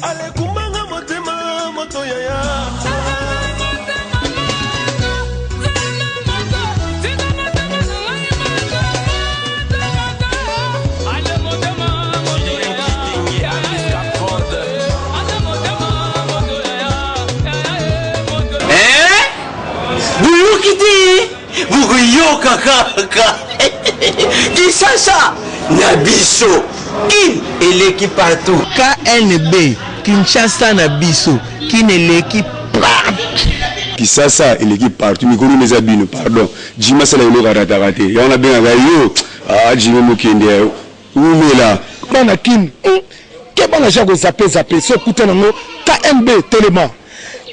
Alekumbanga motema moto yaya. Boyoki te bokoyoka kaka Kinshasa na biso kin eleki partout. KNB Kinshasa na biso kin eleki partout. Kisasa eleki partout mikolo eza bino pardon Jimmy asala eloko arataka te yango nabengaka yo ah Jimmy Mokende wumela. Bana kin hum keba na ja ko zappe zappe soki okuta nango KNB telema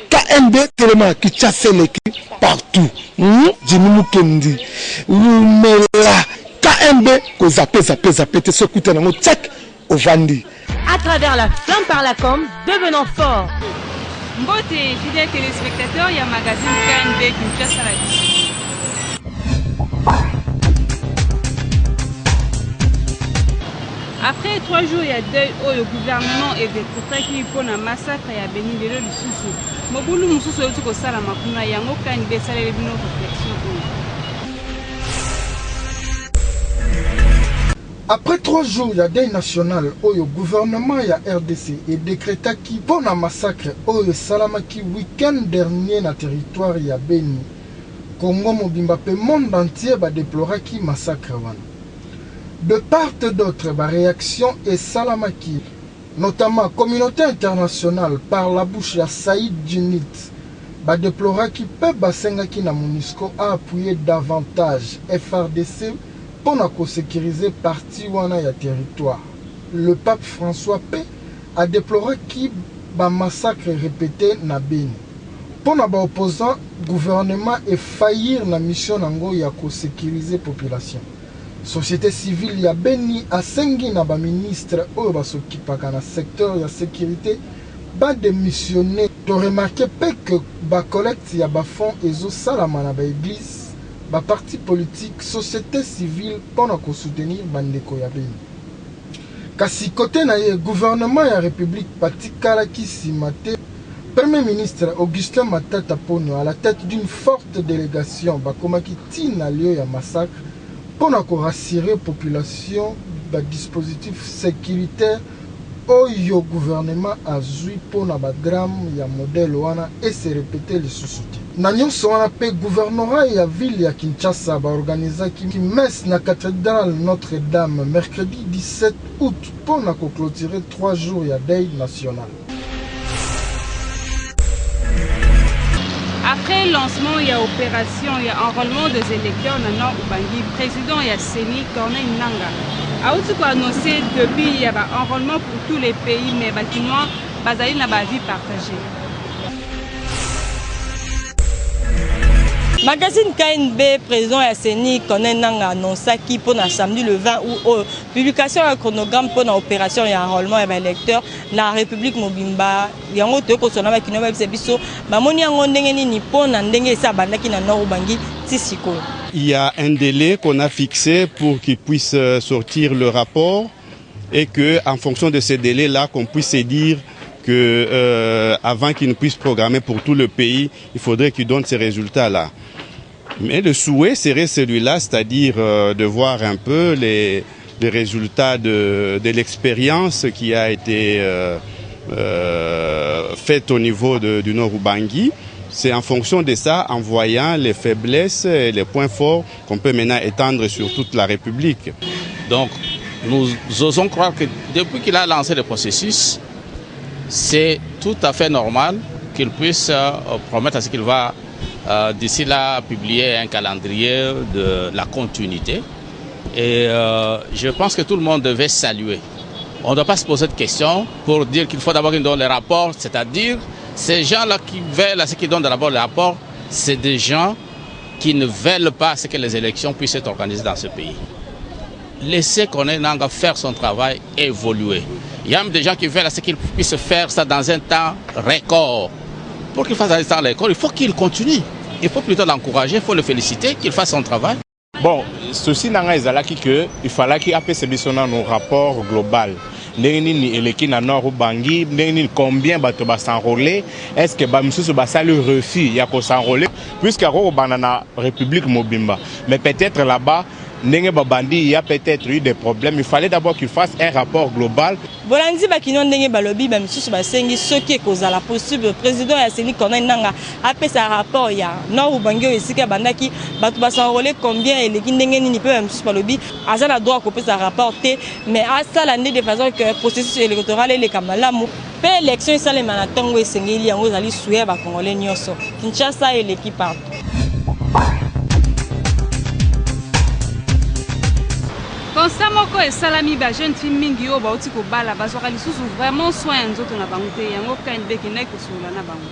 KNB telema Kinshasa eleki partout hum Jimmy Mukendi wumela KNB ko zappe zappe zappe te soki okuta nango tchak ovandi. À travers la flamme par la com, devenant fort. Mbote fidèle téléspectateur ya magazine KNB Kinshasa na biso. Après 3 jours ya deuil oyo gouvernement edecretaki mpo na massacre ya Beni, lelo lisusu mobulu mosusu euti kosalama kuna, yango KNB esaleli bino reflexion oyo. Après 3 jours ya deuil national oyo gouvernement ya rdc e decretaki mpo na massacre oyo esalamaki week-end dernier na territoire ya Beni, Congo mobimba mpe monde entier ba deploraki massacre wana. De part et d'autre ba reactions esalamaki, notamment communaute internationale par la bouche ya Saïd Djinnit ba deploraki mpe basengaki na Monusco a appuyer davantage FARDC mpo na ko securiser partie wana ya territoire. Le pape François mpe a deploraki ba massacres repetes na Beni. Mpo na ba opposants, gouvernement e faillir na mission nango ya ko securiser population. Societe civile ya Beni asengi na ba ministres oyo ba s'occupaka na secteur ya securite ba demissionner. To remarquer pe que ba collectes ya ba fonds ezo salama na ba eglises, ba partis politiques, societe civile mpo na ko soutenir ba ndeko ya Beni. Kasi cote na ye, gouvernement ya Republique batikalaki sima te. Premier ministre Augustin Matata Ponyo à la tete d'une forte delegation bakomaki tii na lieu ya massacre mpo na ko rassurer population ba dispositifs securitaires oyo gouvernement azui mpo na ba drames ya modèle wana e se repeter lisusu te. Na nionso wana mpe gouvernorat ya ville ya Kinshasa ba organisaki messe na cathedrale Notre Dame mercredi 17 aout mpo na ko cloturer 3 jours ya deuil national. Après lancement ya operation ya enrôlement des électeurs na Nord Ubangi, président ya CENI Corneille Nanga auti ko annoncer début ya ba enrôlement pour tous les pays mais ba kinois bazali na ba avis partagés. Magazine KNB, président ya CENI Corneille Nanga annonçaki mpo na samedi le 20 août oyo publication ya chronogramme mpo na opération ya enrôlement ya ba électeurs na République mobimba. Yango toyei koswana bakino bayebisa biso bamoni yango ndenge nini mpo na ndenge esi abandaki na Nord Ubangi ti sikoyo. Il y a un délai qu'on a fixé pour qu'il puisse sortir le rapport et que, en fonction de ce délai-là, qu'on puisse se dire que avant qu'il ne puisse programmer pour tout le pays, il faudrait qu'il donne ces résultats-là. Mais le souhait serait celui-là, c'est-à-dire de voir un peu les résultats de l'expérience qui a été faite au niveau du Nord Ubangi. C'est en fonction de ça, en voyant les faiblesses et les points forts, qu'on peut maintenant étendre sur toute la République. Donc, nous osons croire que depuis qu'il a lancé le processus, c'est tout à fait normal qu'il puisse promettre à ce qu'il va d'ici là publier un calendrier de la continuité. Et je pense que tout le monde devait saluer. On ne doit pas se poser de questions pour dire qu'il faut d'abord qu'ils donnent les rapports, c'est-à-dire ces gens-là qui veulent à ce qu'ils donnent d'abord les rapports, c'est des gens qui ne veulent pas ce que les élections puissent être organisées dans ce pays. Laissez Corneille Nangaa faire son travail, évoluer. Il y a même des gens qui veulent à ce qu'il puisse faire ça dans un temps record. Pour qu'il fasse dans un temps record, il faut qu'il continue. Il faut plutôt l'encourager, il faut le féliciter, qu'il fasse son travail. Bon, souci na nga ezalaki que il fallait apesa biso nano rapport global. Ndenge nini eleki na Nord Ubangi, ndenge nini combien bato ba s'enrôler, est-ce que ba misusu basali refus ya ko s'enrôler puisque akoki kobanda na Republique mobimba mais peut-être là-bas ndenge babandi il y a peut-être eu des problèmes, il fallait d'abord qu'il fasse un rapport global. Bolandi ba kinois ndenge balobi, ba misusu basengi soki ekozala possible president ya CENI Corneille Nangaa apesa rapport ya Nord Ubangi oyo esika ebandaki bato ba s'enroler combien eleki ndenge nini pe ba misusu balobi aza na droit ya kopesa rapport te mais asala nde de façon que processus electoral eleka malamu pe election esalema na tango esengeli yango ezali souhait ya ba congolais nionso. Kinshasa eleki partout. Constat moko esalami ba jeune fille mingi oyo bauti kobala bazwaka lisusu vraiment soin ya nzoto na bango te yango KNB ekendaki kosolola na bango.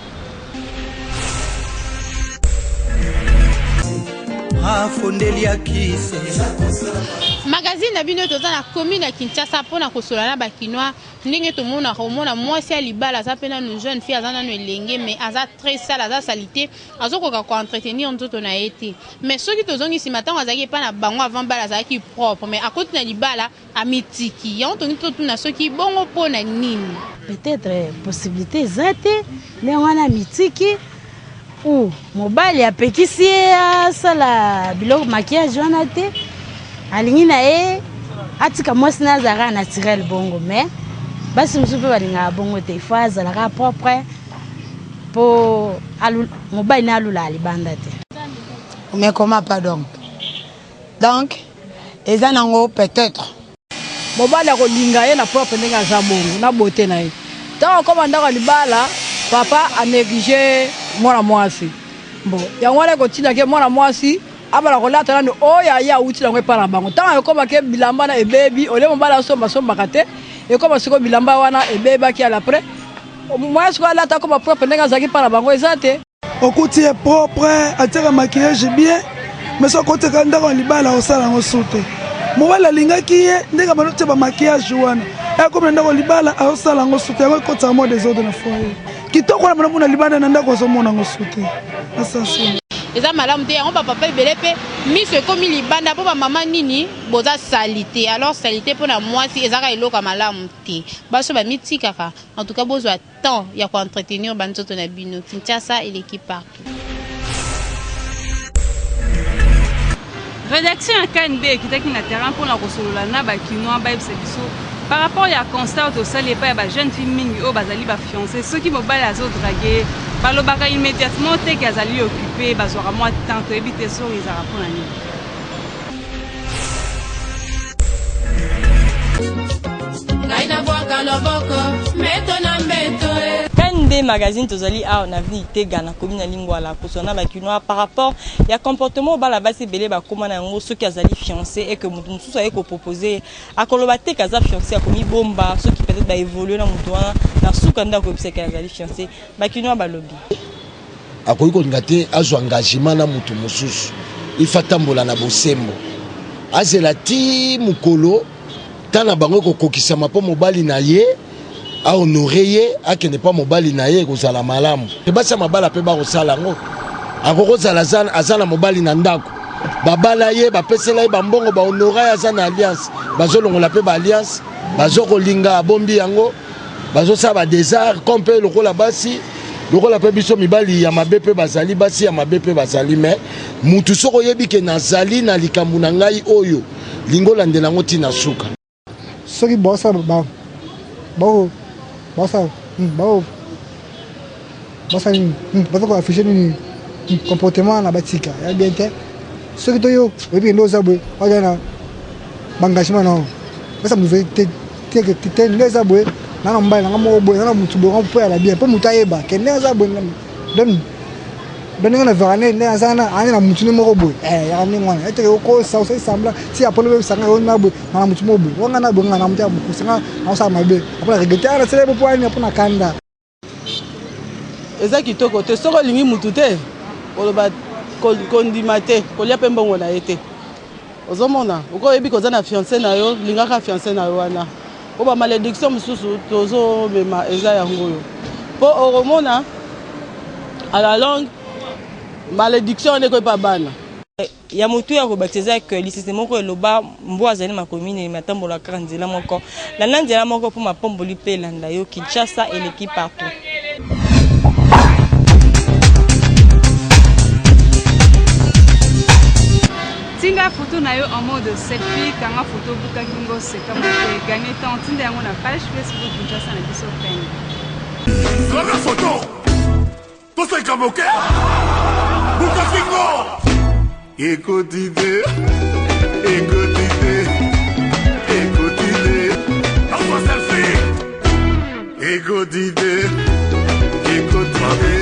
Magazine na bino toza na commune ya Kinshasa pona kosolola na ba kinois Ndenge tomonaka omona mwasi ya libala aza pe nanu jeune fille aza nanu elenge mais aza très sale aza salite azokoka ko entretenir nzoto na ye te mais soki tozongi sima tango azalaki epa na bango avant bala azalaki propre mais akoti na libala amitiki yango tolingi totuna soki bongo po na nini? Peut etre possibilite eza te ndenge wana amitiki ou mobali apekisi ye asala biloko maquillage wana te alingi na ye atika mwasi na azalaka naturel bongo mais basi mosusu mpe balingaka bongo te il faut azalaka propre mpo mobali na alulaka libanda te. Mais comment pas donc donc eza nango peut-etre. Mobali akolinga ye na propre ndenge aza bongo na beaute na ye. Tango akoma ndako ya libala, papa a negliger mwana mwasi. Bon, yango wana ekotinda ke mwana mwasi abanda kolata nanu oyo aye awuti nango epai na bango. Tango ekoma ke bilamba wana ebebi, au lieu mobali asomba asombaka te, ekoma sikoyo bilamba wana ebebaki à l'après moyen sikoyo alata akoma propre ndenge azalaki epai na bango eza te. Okuti ye propre, atiaka maquillage bien, mais soki akotaka ndako ya libala osala yango su te. Mobali alingaki ye ndenge abandi kotia ba maquillage wana, akomi na ndako ya libala azosala yango su te, yango ekotisaka mwa desordre na foyer. Kitoko wana bana mona libanda na ndako azomona yango su te. Asensio. Eza malamu te yango ba papa ebele pe miso ekomi libanda po ba mama nini boza salite alors salite pona muasi ezaka eloko ya malamu te basi oyo bamitikaka en tout cas bozua temps ya ko entretenir ba nzoto na bino Kinshasa eleki partout. Redaction ya KNB ekitaki na terrain mpo na kosolola na ba Kinois bayebisa biso par rapport ya constat oyo tosali epai ya ba jeune fille mingi oyo bazali ba fiancé soki mobali azo drague ye balobaka immédiatement te ke azali occupe bazwaka mwa temps toyebi te soki ezalaka mpo na nini. KNB magazine tozali awa na avenue Itega na commune ya Lingwala kozwa na ba kinois par rapport ya comportement bala basi ebele bakoma na yango soki azali fiancé et que moto mosusu aye ko proposer ye akoloba te ke aza fiancé akomibomba soki peut-être ba évoluer na moto wana na suka nde akoyebisa ke azali fiancé ba kinois balobi. Akoki kolinga te azwa engagement na mutu mosusu. Il faut atambola na bosembo. Azela ti mokolo temps na bango ekokokisama mpo mobali na ye a honorer ye, akende mpa mobali na ye, ekozala malamu. Basi ya mabala mpe bakosala yango. Akoki kozala aza na mobali na ndako, babala ye, bapesela ye bambongo, ba honora ye, aza na alliance, bazolongola mpe ba alliance, bazokolinga, abombi yango. Bazosala ba desart comme pe lokola basi lokola pe biso mibali ya mabe pe bazali basi ya mabe pe bazali mais mutu soki oyebi ke nazali na likambo na ngai oyo linga olandela yango ti na suka. Soki bosala ba bao bosala bao basala nini baza ko affiche nini comportement wana batika ya bien te soki to yo oyebi kende oza boye oza na baengagement na yo pesa moto te te nde eza boye na na mobali nanga moko boye na motu boye mpo yala bien mpo moto ayeba ke nde aza boye donc donc ndenge na verane nde aza na ane na motu ne moko boye eh, yaka ndenge wana eteke okosa osali semblant ti apolo bebisanga yo na boye na motu moko boye wanga na boye nga na motu ya mokusa nga naosala mabe apona regrete ana sele bo po ani apona kanda Eza kitoko te soki olingi mutu te koloba kondima te kolia pe mbongo na ye te ozomona okoki oyebi koza na fiance na yo lingaka fiance na yo wana po ba malediction mosusu tozomema eza yango oyo po okomona à la longue malediction wana ekoyepa bana. Ya motuya ya kobakisa eza que lisese moko eloba mbwa azali makolo minei mais atambolaka kaka nzela moko. Landa nzela moko mpo mapamboli mpe elanda yo. Kinshasa eleki partout. Tinda photo na yo en mode selfie, kanga photo buka kingo seka moke, gagne temps, tinda yango na page Facebook Kinshasa na biso pene. Zwaka photo toseka moke buka kingo ekoti te ekoti te ekoti te azwa selfie ekoti te ekoti te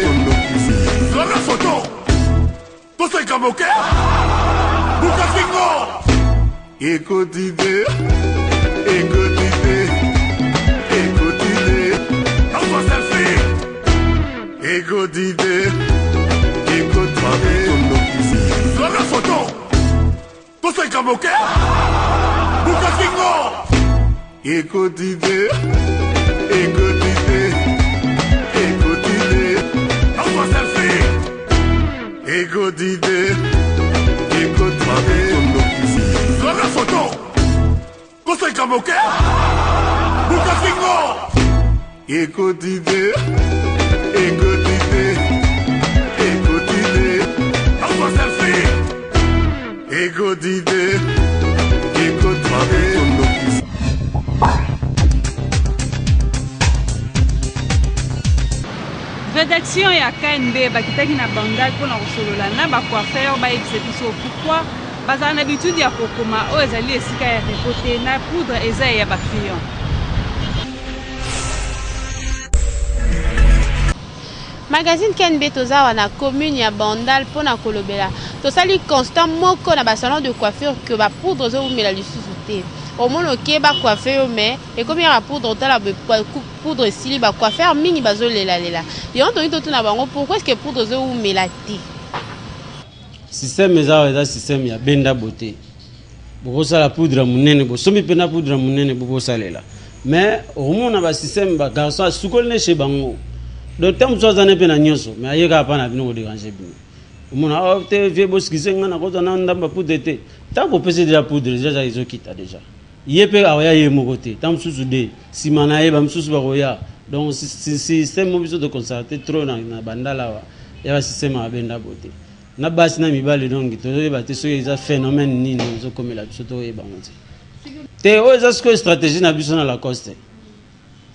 zwaka photo toseka moke buka kingo ekoti te ekoti te ekoti te azwa selfie ekoti te ekoti te zwaka foto toseka moke buka kingo ekoti te ekoti te ekoti te azwa selfie ekoti te ekoti te zwaka foto toseka moke buka kingo ekoti te ekoti te ekoti te azwa selfie ekoti te ekoti te Redaction ya KNB bakitaki na Bandal mpo na kosolola na ba coiffeurs bayebisa biso pourquoi bazala na habitude ya kokoma oyo ezali esika ya repos te na poudre eza ya ba clients. Magazine KNB toza awa na commune ya Bandal mpo na kolobela tosali constat moko na ba salon de coiffure que ba poudre ezowumela lisusu te omona oke ba coiffe yo mais ekomi kaka poudre otala boye poudre esili ba coiffeur mingi bazolelalela yango tolingi totuna bango pourquoi est ce que poudre ezowumela te. Système eza awa eza système ya benda beauté. Bokosala poudre ya munene, bosombi pena poudre ya munene bokosalela. Mais okomona ba système ba garçon asukoli ne chez bango. Donc tango mosusu aza ne pe na nyoso mais aye kaka pa na bino ko déranger bino. Omona oh te vieux bosikise nga nakozwa na ndambo ya poudre te. Tango opesi deja poudre deja ezokita deja. Ye pe akoya ye moko te, tango mosusu de sima na ye ba misusu bakoya. Donc système moko biso to constate trop na bandal awa ya ba système ya benda beauté. Na basi na mibali donc tozoyeba te soki eza phénomène nini ezokomela biso toyeba yango te. Te oyo eza sikoyo stratégie na biso na Lacoste.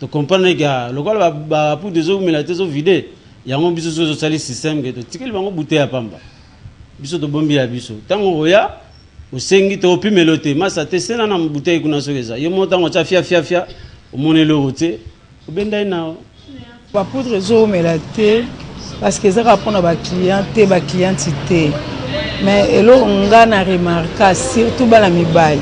To comprendre que ah, lokola ba poudre ezowumela te ezo vide yango biso soki tosali système ke totikeli bango bouteille ya pamba. Biso tobombi ya biso. Tango okoya osengi to opimelo te masa te sena na bouteille kuna soki eza yo moko tango otya fia fia fia omoni eloko te obenda ye na Ba poudre ezowumela te parce que eza kaka mpona ba client te ba cliente te mais eloko nga na remarka surtout bana mibali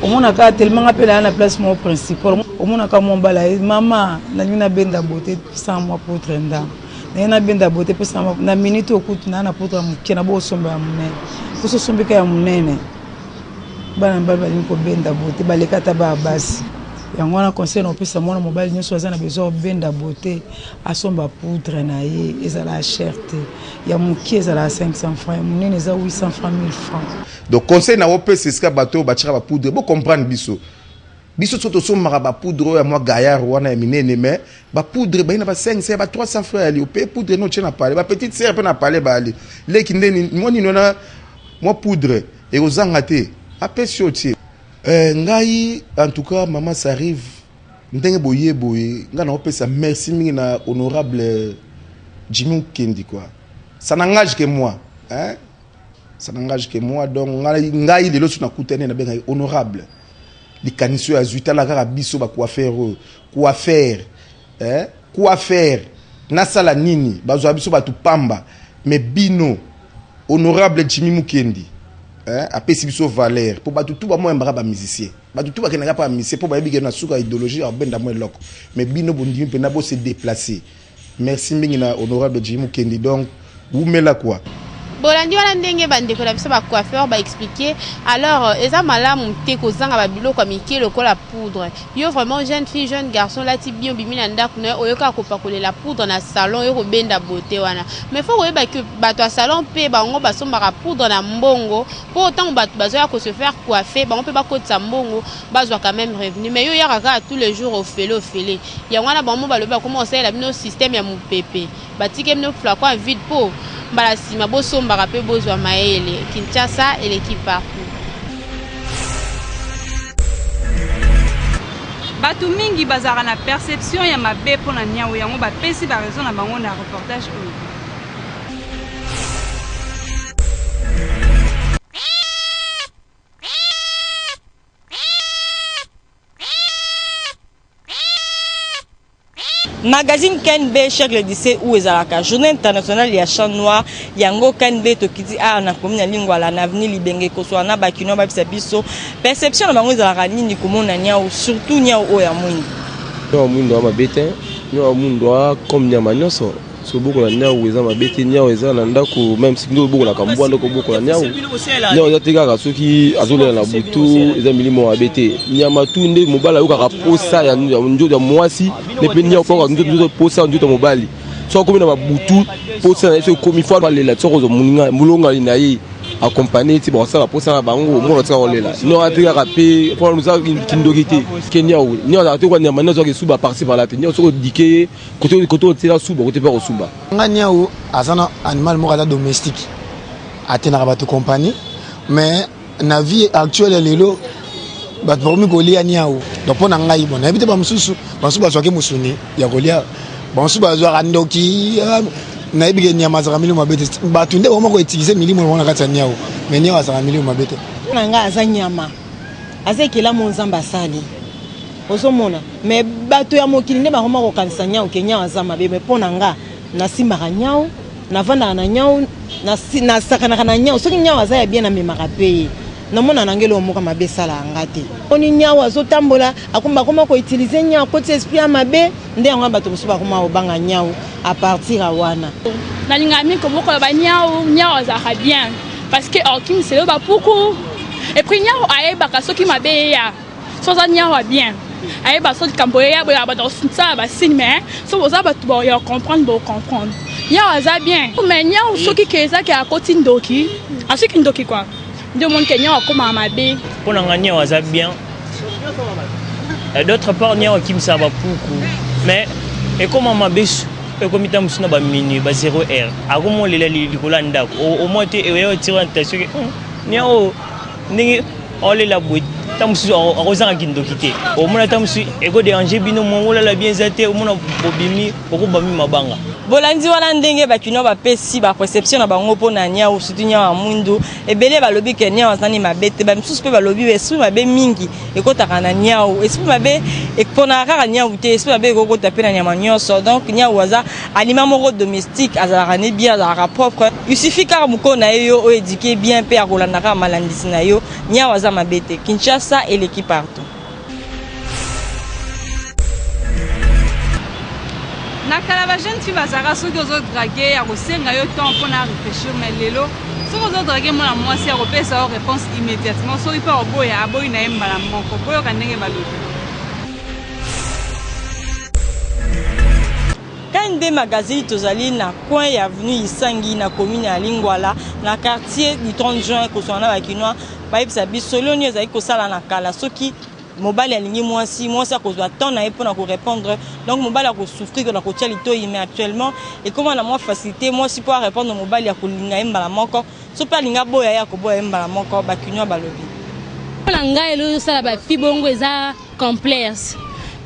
omonaka tellement nga mpe naya na place moko principal omonaka mwa mobali aye mama nalingi nabenda bote sans mwa poudre ndambo naye nabenda bote mpe na minute oyo kutu naa na poudre ya moke na bosomba ya monene mposo osombika ya monene bana mibali balingi kobenda bote baleka ata baa basi yango wana conseil na kopesa mwana mobali nyonso aza na besoin kobenda bote asomba poudre na ye ezala cher te ya moke ezala 500 francs ya monene eza 800 francs 1000 francs donc conseil na opesa esika bato oyo batiaka bapoudre bocomprendre biso Biso soki tosombaka ba poudre oyo ya mwa gaillard wana ya minene mais ba poudre baye na ba 500 ya ba 300 francs ya li ope poudre no tie na palais ba petite sœur pe na palais baali leki nde nini mwa nini wana mwa poudre ekozanga te apesi yo tie eh, ngai en tout cas maman ça arrive ndenge boye boye ngai naopesa merci mingi na honorable Jimmy Mukendi quoi ça n'engage que moi hein ça n'engage que moi donc ngai ngai lelo soki nakutani nabengaki honorable Likanisi oyo azui tala kaka biso ba coiffeur oyo coiffeur eh coiffeur nasala nini bazwa biso batu pamba mais bino honorable Jimmy Mukendi eh apesi biso valeur po batu tout bamoyambaka ba musicien batu tout bakendaka pa musicien po bayebi ke na suka idéologie ya benda mo eloko mais bino bondimi pena bo se déplacer merci mingi na honorable Jimmy Mukendi donc wumela quoi. Bolandi wana ndenge ba ndeko na biso ba coiffeur ba expliquer, alors eza malamu te kozanga ba biloko ya mike lokola poudre. Yo vraiment jeune fille, jeune garçon olati bien obimi na ndaku nayo oye kaka kopakolela poudre na salon oye kobenda beaute wana. Mais faut koyeba que bato ya salon pe bango basombaka poudre na mbongo po tango bato bazoya ko se faire coiffer bango pe bakotisa mbongo bazwa quand meme revenu. Mais yo oyaka kaka tous les jours ofele ofele. Yango wana bango balobi bakoma kosalela bino système ya mupepe. Batike bino flacon ya vide po mbala sima bosombaka pe bozwa mayele. Kinshasa eleki partout. Batu mingi bazalaka na perception ya mabe mpo na niawu yango bapesi ba raison na bango na reportage oyo. Magazine KNB chaque le 17 août ezalaka journée internationale ya chat noir yango KNB tokiti awa na commune ya Lingwala na avenue Libenge koswana na ba kinois babisa biso perception na bango ezalaka nini komona niawu surtout niawu oyo ya mwindu. Niawu ya mwindu aza mabe te, niawu ya mwindu aza comme nyama nyonso. Soki obokola niawu eza mabe te, niawu eza na ndako meme si nde obokolaka mbwa nde okobokola niawu. Niawu eza te kaka soki azolela na butu eza milimo mabe te. Nyama tu nde mobali ayokaka posa ya nzoto ya mwasi nde mpe niawu mpe ayokaka nzoto posa ya nzoto ya mobali. Soki akomi na babutu posa na ye soki ekomi fo alela soki akozwa moninga molongani na ye accompagne ti bakosala posa na bango omona otika kolela no atikaka mpe mpo eza kindoki te ke niawu niawu azalaka te kwa nyama nyonso akesuba parti par là te niawu soki odike ye Kote kote otiela suba kote pe akosuba. Nga niawu aza na animal moko aza domestique atenaka bato compagnie mais na vie actuelle ya lelo bato bakomi kolia niawu donc mpo na ngai bon nayebi te bamosusu bamosusu bazwaki mosuni ya kolia bamosusu bazwaka ndoki ah, nayebi ke nyama azalaka milimo mabe te bato nde bakoma koutilize milimo yango na kati ya niawu mais niawu azalaka milimo mabe te mpo na ngai aza nyama aza ekelamu nzambe asali Ozomona mais bato ya mokili nde bakoma kokanisa nyau ke nyau aza mabe mais mpo na nga nasimbaka nyau navandaka na nyau nasakanaka na nyau soki nyau aza ya bien namemaka mpe ye namona na nga eloko moko mabe esalaka nga te oni nyau azotambola bakoma koutilize nyau akoti esprit ya mabe nde yango bato mosusu bakoma kobanga nyau a partir ya wana. Nalingaka mingi kobokola ba nyau nyau azalaka bien parce que okimisela yo bapuku et puis nyau ayebaka soki mabe eya So oza niawa bien ayeba so likambo eya boye abanda kosala ba signe mais so boza bato ya comprendre bo comprendre niawa aza bien mais niawa soki ke eza ke akoti ndoki asuki ndoki quoi nde omoni ke niawa akomaka mabe. Mpo na nga niawa aza bien d'autre part niawa akimisaka bapuku mais ekoma mabe ekomi ntango mosusu na ba minuit ba 0 heure akomolela likolo ya ndako omoi te oya otire attention ke niawa ndenge olela boye ntango mosusu akozanga kindoki te omona ntango mosusu ekoderange bino mwango olala bien eza te omona bobimi okobami mabanga. Bolandi wana ndenge ba kinois bapesi ba perception na bango mpo na niawu surtout niawu ya mwindu. Ebele balobi ke niawu aza ne mabe te, ba misusu mpe balobi esprit mabe mingi ekotaka na niawu. Esprit mabe eponaka kaka niawu te, esprit mabe ekokota mpe na nyama nyonso. Donc niawu aza aliment moko domestique, azalaka ne bien, azalaka propre. Il suffit kaka mokolo na ye yo o eduquer bien mpe akolanda kaka malandisi na yo. Niawu aza mabe te. Kinshasa eleki partout. Na kala ba jeune fille bazalaka soki ozo drague ye akosenga yo temps pona a reflechir mais lelo soki ozo drague mwana mwasi akopesa yo reponse immediatement soki pe akoboya aboyi na ye mbala moko boyoka ndenge balobi. KNB Magazine tozali na coin ya avenue Isangi na commune ya Lingwala na quartier du 30 juin koswana na ba kinois bayebisa biso loni ezali kosala na kala soki mobali alingi mwasi mwasi akozwa temps na ye mpona korépondre donc mobali akosouffrir na kotia litoi mais actuellement ekoma na mwa facilité mwasi mpo arépondre mobali akolinga ye mbala moko so mpe alingi aboya ye akoboya ye mbala moko bakinois balobi Mpo na ngai eloko ezosala ba fille bongo eza complexe.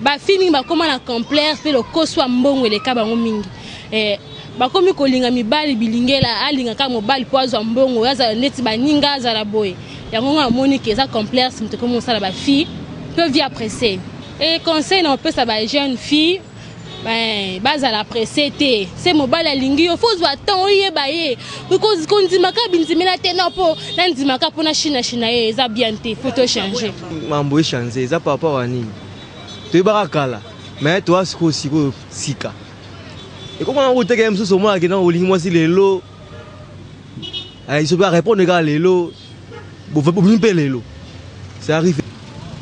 Ba fille mingi bakoma na complexe mpe lokoso ya mbongo eleka bango mingi. Eh, bakomi kolinga mibali bilingela, alinga kaka mobali mpo azwa mbongo, azala neti baninga, azala boye. Yango ngai namoni ke eza complexe moto ekomi kosala ba fille mpe vie ya presse. Et conseil na kopesa ba jeune fille Eh, bazala presse te se mobali alingi yo fo ozwa temps oyeba ye kondima kaka bindimela te non mpo nandimaka mpo nashinashina ye eza bien te fo to change mambo echange eza par rapport ya nini toyebaka kala mais toa sikoyo sikoyo sika ekoma nango koteka ye mosusu omonaka na olingi mwasi lelo. Iso mpe arépondre kaka lelo, bobimi mpe lelo. Ça arrive.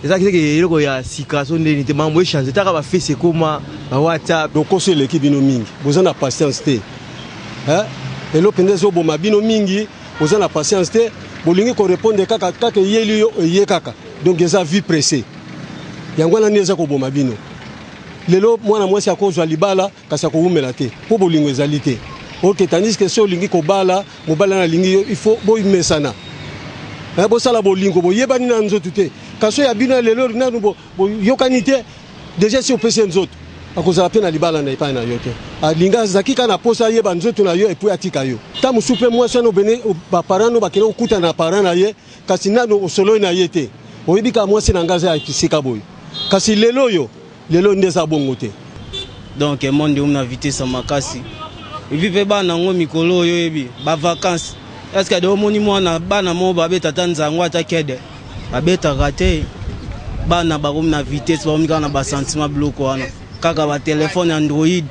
Ezalaki teke eloko ya sika so ndeni te, makambo echange taka bafesi ekoma ba WhatsApp. Lokoso eleki bino mingi, boza na patience te. Eloko mpenza ezoboma bino mingi, boza na patience te, bolingi korepondre kaka kaka eyeli yo eye kaka. Donc eza vie pressée. Yango wana nde eza koboma bino. Lelo mwana mwasi akozwa libala kasi akowumela te mpo bolingo ezali te. Ok, tandis que soki olingi kobala, mobali wana alingi yo, il faut bomesana. Bosala bolingo, boyebani na nzoto te. Kasi oyo ya bino ya lelo nanu boyokani te, deja si opesi ye nzoto, akozala mpe na libala na epai na yo te. Alinga azalaki kaka na posa ayeba nzoto na yo et puis atika yo. Tango mosusu mpe mwasi wana obene ba parents no bakende kokutana na parents na ye, kasi nanu osololi na ye te. Oyebi kaka mwasi na ngai aza ya esika boye. Kasi lelo oyo, lelo nde eza bongo te. Donc monde ekomi na vitesse ya makasi. Et puis mpe bana yango mikolo oyo oyebi ba vacances. Est ce que de omoni mwana bana moko babeta ata nzango ata kede babetaka te. Bana bakomi na vitesse, bakomi kaka na ba sentiment biloko wana. Kaka ba téléphone Android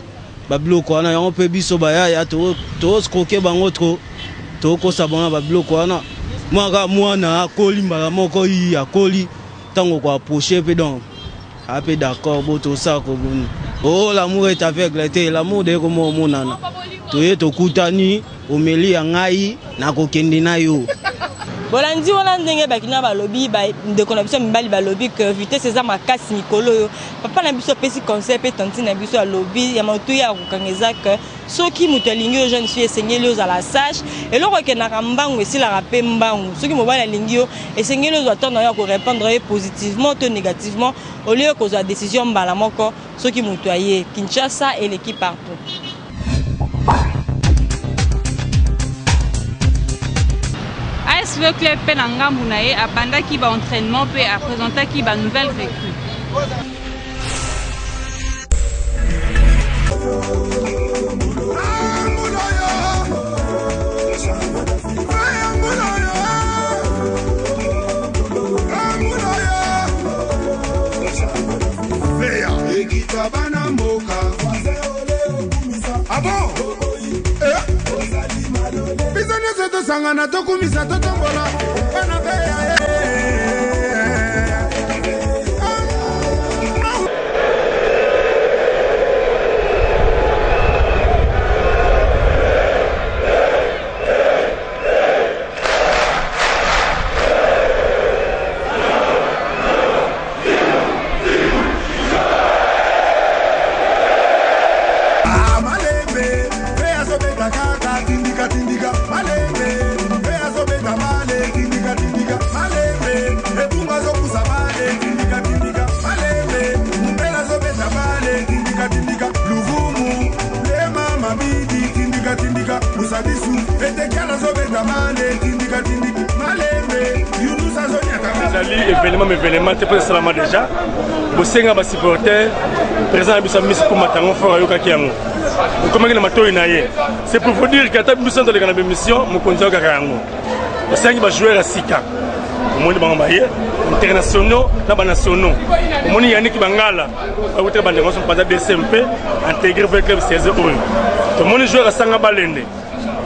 ba biloko wana yango mpe biso bayaya to escroquer bango trop, tokosa bango na ba biloko wana. Mwa kaka mwana akoli mbala moko yi akoli ntango ko approcher mpe donc ape d'accord bo tosala koboni. Oh, l'amour est aveugle te, l'amour de komo omonana. Toye tokutani, omeli ya ngai nakokende na yo. Bolandi wana ndenge bakina balobi, ndeko na biso mibali balobi que vitesse eza makasi mikolo oyo. Papa na biso apesi conseil mpe tantine na biso alobi ya motuya ya kokanga eza que soki moto alingi yo jeune fille esengeli ozala sage. Eloko ekendaka mbangu esilaka mpe mbangu. Soki mobali alingi yo esengeli ozwa temps na yo ya korépondre ye positivement to négativement au lieu kozwa décision mbala moko soki moto aye. Kinshasa eleki partout. ASV Club mpe na ngambu na ye abandaki ba entraînement mpe apresentaki ba nouvelles recrues. Ekita bana mboka. Ah bon? Eh? Biso nyonso tosangana tokumisa totombola bana beya. Ezali événement événement te mpo esalama déjà. Bosenga basupporter, président na biso amisi komata yango fort, ayokaki yango, ekomaki na matoi na ye. C'est pour vous dire que ata biso toleka na bémission, mokonzi ayokaka yango. Osengi bajoueur ya sika, omoni bango baye internationaux na banationaux. Omoni Yannick Bangala akutaka bandeko nyonso mpanza DCMP intégré V Club saison oyo. Tomoni joueur asanga balende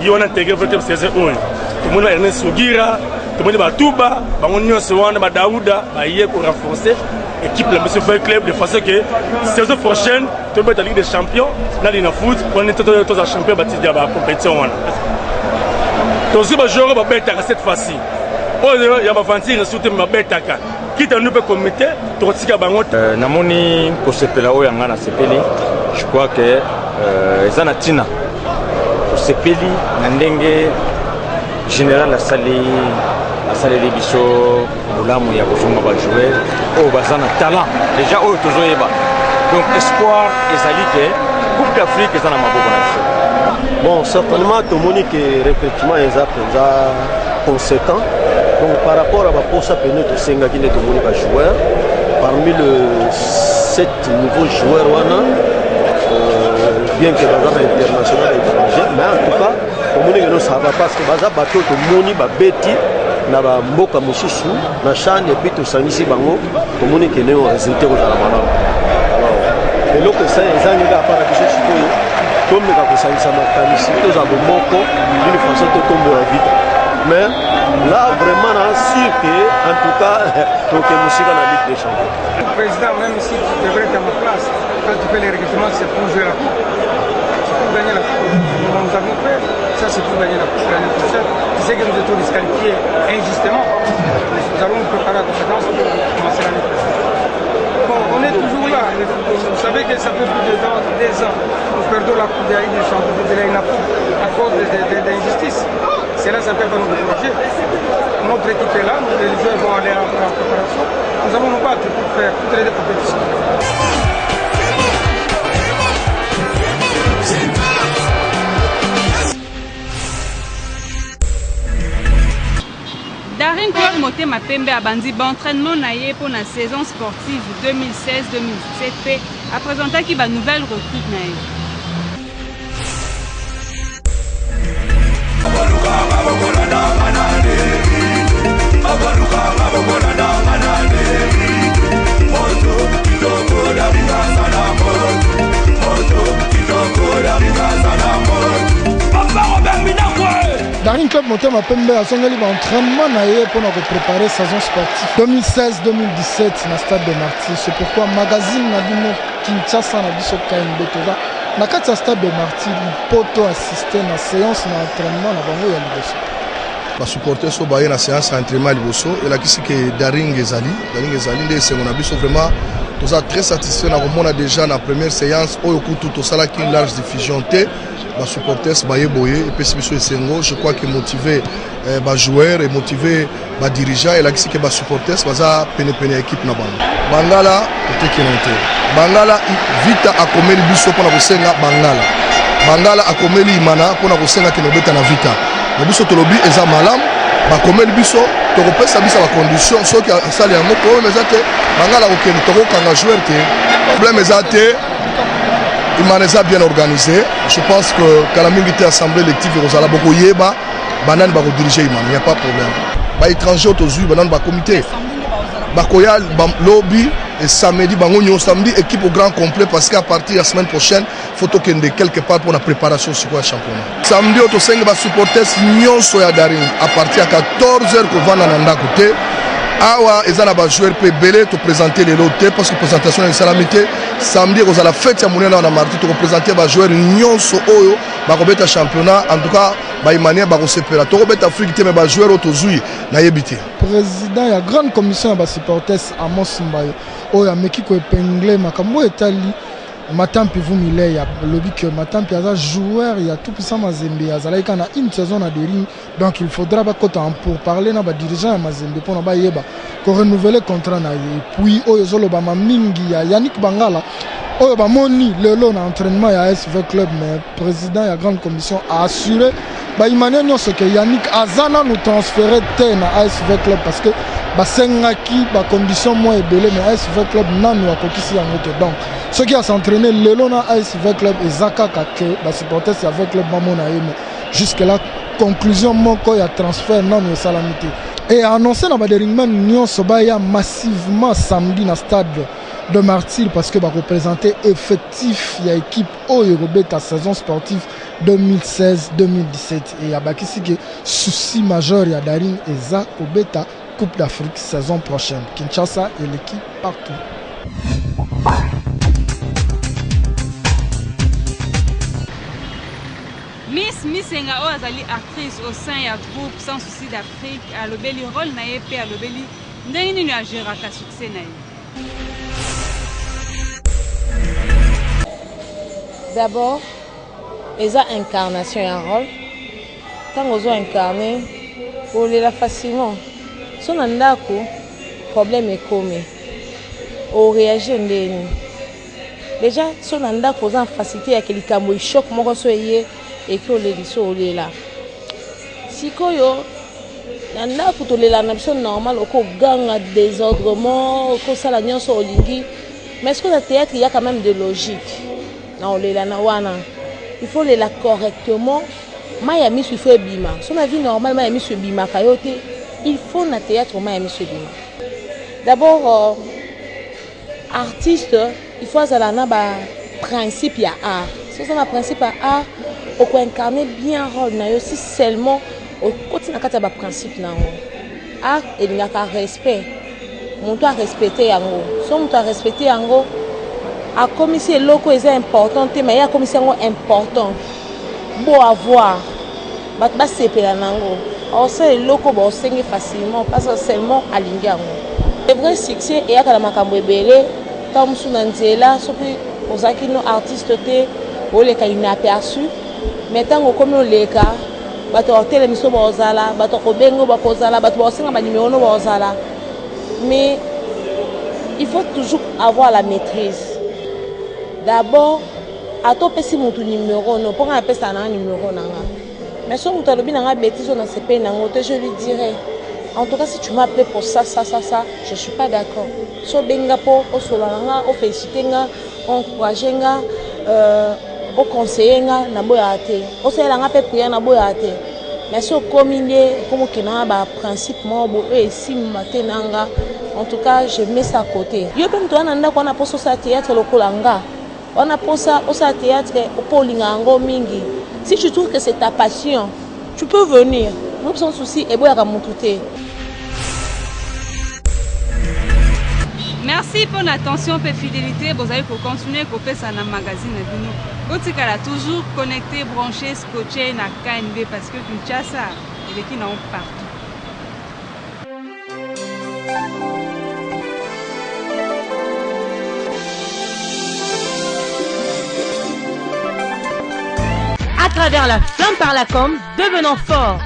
ye wana intégré V Club saison oyo. Tomoni ba Ernest Sugira, tomoni batuba bango nyonso wana, badauda baye korenforcer équipe na biso V Club de façon que saison prochaine tobeta Ligue des Champions na Lina Foot wana, tozala champion batidi ya bacompétition wana. Tozwi bajoueur oyo babetaka cette fois-ci, oyo ya baventure surtout babetaka kita nu mpe comité tokotika bango. Namoni kosepela oyo yanga nasepeli, je crois que eza na ntina. Tosepeli na ndenge général asali, asaleli biso bolamu ya kozonga bajoueur oyo baza na talent déjà oyo tozoyeba. Donc espoir ezali ke Coupe d'Afrique eza na maboko na biso. Bon, certainement tomoni ke recrutement eza mpenza conséquent. Donc par rapport à baposa pene tosengaki nde tomoni bajoueur parmi le 7 nouveaux joueurs wana, bien que baza ba international étranger, mais en tout cas tomoni ke no ça va, parce que baza bato oyo tomoni babeti na bamboka mosusu na CHAN, et puis tosangisi bango, tomoni ke ne résultat kozala malamu. Alors eloko ezangi kaka mpa na biso sikoyo, tomeka kosangisa makanisi, tozala bomoko d'une façon totombola vita. Mais là vraiment na sûr que en tout cas toke mosika na Ligue des Champions. Président, même si tu devrais être à ma place, quand tu fais les recrutements, c'est pour jouer la coupe. C'est pour gagner la coupe. Nous avons fait, ça c'est pour gagner la coupe l'année prochaine. Tu sais que nous étions disqualifiés injustement. Nous allons nous préparer à compétence pour commencer l'année prochaine. Bon, on est toujours là. Vous savez que ça fait plus de ans, des ans. Nous perdons la coupe de la Ligue des Champions, de la à cause d'injustice. Cela, ça ne peut pas nous décourager. Notre équipe est là, les joueurs vont aller en préparation. Nous allons nous battre pour faire toutes les compétitions. Daring Club Motema Pembe abandi ba entraînement na ye mpo na saison sportive 2016-2017 mpe apresentaki ba nouvelles recrues na ye. Daring Club Motema Pembe azongeli ba entraînement na ye mpona koprepare saison sportive 2016-2017 na stade de Martyrs. C'est pourquoi magazine na bino Kinshasa na biso KMB toza na kati ya stade de Martyrs mpo to assister na séance na entraînement na bango ya liboso. Ba supporters oyo baye na séance ya entraînement ya liboso elakisi ke Daring ezali, Daring ezali nde esengo na biso vraiment toza très satisfait na komona déjà na première séance oyo kutu tosalaki une large diffusion te ba supporters baye boye epesi biso esengo. Je crois que motiver eh, ba joueurs et motiver ba dirigeants elakisi ke ba supporters baza penepene ya équipe na bango. Bangala toteki na te, Bangala Vita akomeli biso mpona kosenga Bangala, Bangala akomeli Imana mpona kosenga kende kobeta na Vita na biso. Tolobi eza malamu, bakomeli biso, tokopesa biso bacondition soki asali yango. Problème eza te, Bangala kokende, tokokanga joueur te, problème eza te. Imana eza bien organisé, je pense que kala mingi te assemblée élective ekozala, bokoyeba banani bakodirige Imana, il n'y a pas problème. Baétranger oyo tozwi banani bakomi te, bakoya lobi et samedi, bango nyonso samedi équipe au grand complet, parce qu'à partir ya semaine prochaine faut tokende quelque part pour la préparation sikoyo ya championnat. Samedi oyo tosengi basupporters nyonso ya Daring à partir ya 14 heures kovanda na ndako te. Awa eza na bajoueur mpe ebele toprésente lelo te parce que présentation esalami te. Samedi ekozala fête ya monene awa na Marti, tokoprésente bajoueur nyonso oyo bakobeta championnat. En tout cas baimaniens bakosepela, tokobeta Afrique te, mais bajoueur oyo tozwi nayebi te. Président ya grande commission ya basupporters Amos Mbayo oyo ameki koépingler makambo oyo etali Matampi Vumile, alobi ke Matampi aza joueur ya tout puissant Mazembe, azalaki kaka na une saison na Daring, donc il faudra bakota en pour parler na badirigeant ya Mazembe mpona bayeba korenouveler contrat na ye. Puis oyo ezolobama mingi ya Yannick Bangala oyo bamoni lelo na entraînement ya AS V Club, mais président ya grande commission a assuré baimaniens nyonso ke Yannick aza nanu transféré te na ASV Club, parce que basengaki bacondition mwa ebele, mais ASV Club nanu akokisi yango te. Donc soki as'entraîne lelo na ASV Club, eza kaka ke basupporters ya V Club bamona ye, mais jusque là conclusion moko ya transfert nanu esalami te. Et annoncé na baderingman nyonso baya massivement samedi na stade de Martyr, parce que bakoprésente effectif ya équipe oyo ekobeta saison sportive 2016-2017. Et abakisi ke souci majeur ya Daring eza kobeta Coupe d'Afrique saison prochaine. Kinshasa eleki partout. Miss Misenga oyo azali actrice au sein ya groupe Sans Souci d'Afrique alobeli rôle na ye mpe alobeli ndenge nini agéraka succès na ye. D'abord eza incarnation ya rôle. Ntango ozo incarne, olela facilement. So na ndako problème ekomi, oréagir ndeni? Déjà so na ndako oza na facilité yake likambo choc moko so eye eki oleli so olela. Sikoyo na ndako tolela na biso normal, okoganga désordrement, okosala nyonso olingi, mais ce que na théâtre il y a quand même de logique na olela na wana. Il faut lela correctement, mai ya miso il faut ebima. So na vie normale mai ya miso ebimaka yo te, il faut na théâtre mai ya miso ebima. D'abord artiste il faut azala na baprincipe ya art. So oza na principe ya art, okoincarne bien rôle na yo. Si seulement Okoti na kati ya ba principe na yango. Art elingaka respect. Mutu a respecter yango. Soki mutu a respecter yango, akomisi eloko eza important te mais ye akomisi yango important. Beau à voir. Bato basepela na yango. Akosala eloko baosenge facilement parce que seulement alingi yango. Le vrai succès eyaka na makambo ebele. Ntango mosusu na nzela soki ozalaki no artiste te, oleka inaperçu. Mais ntango okomi oleka, bato ya kotelemisa yo bakozala, bato ya kobenga yo bakozala, bato bakosenga ba numero no bakozala. Mais il faut toujours avoir la maîtrise. D'abord, ata opesi mutu numero no, mpo nga napesaka nanga numero na nga. Mais soki mutu alobi na nga bêtise oyo nasepeli na yango te, je lui dirai. En tout cas, si tu m'as appelé pour ça, ça, ça, ça, je suis pas d'accord. Soki obengi nga mpo osolola na nga, o féliciter nga, o encourager nga, euh, o conseiller nga, naboyaka te. Osalela nga mpe prière, naboyaka te. Mais soki okomi nde okomi okenda na ba principe moko boye oyo esimba te na nga, en tout cas, je mets ça à côté. Yo mpe moto wana na ndako wana mposa osala théâtre lokola nga, wana mposa osala théâtre mpo olingaka yango mingi. Si tu trouves que c'est ta passion, tu peux venir. Moi, sans souci, eboyaka mutu te. Merci pour l'attention et fidélité. Vous allez continuer kopesa na magazine na bino. Botikala toujours connecté, branché, scotché na KNB parce que Kinshasa eleki na partout. À travers la flamme par la com, devenons forts.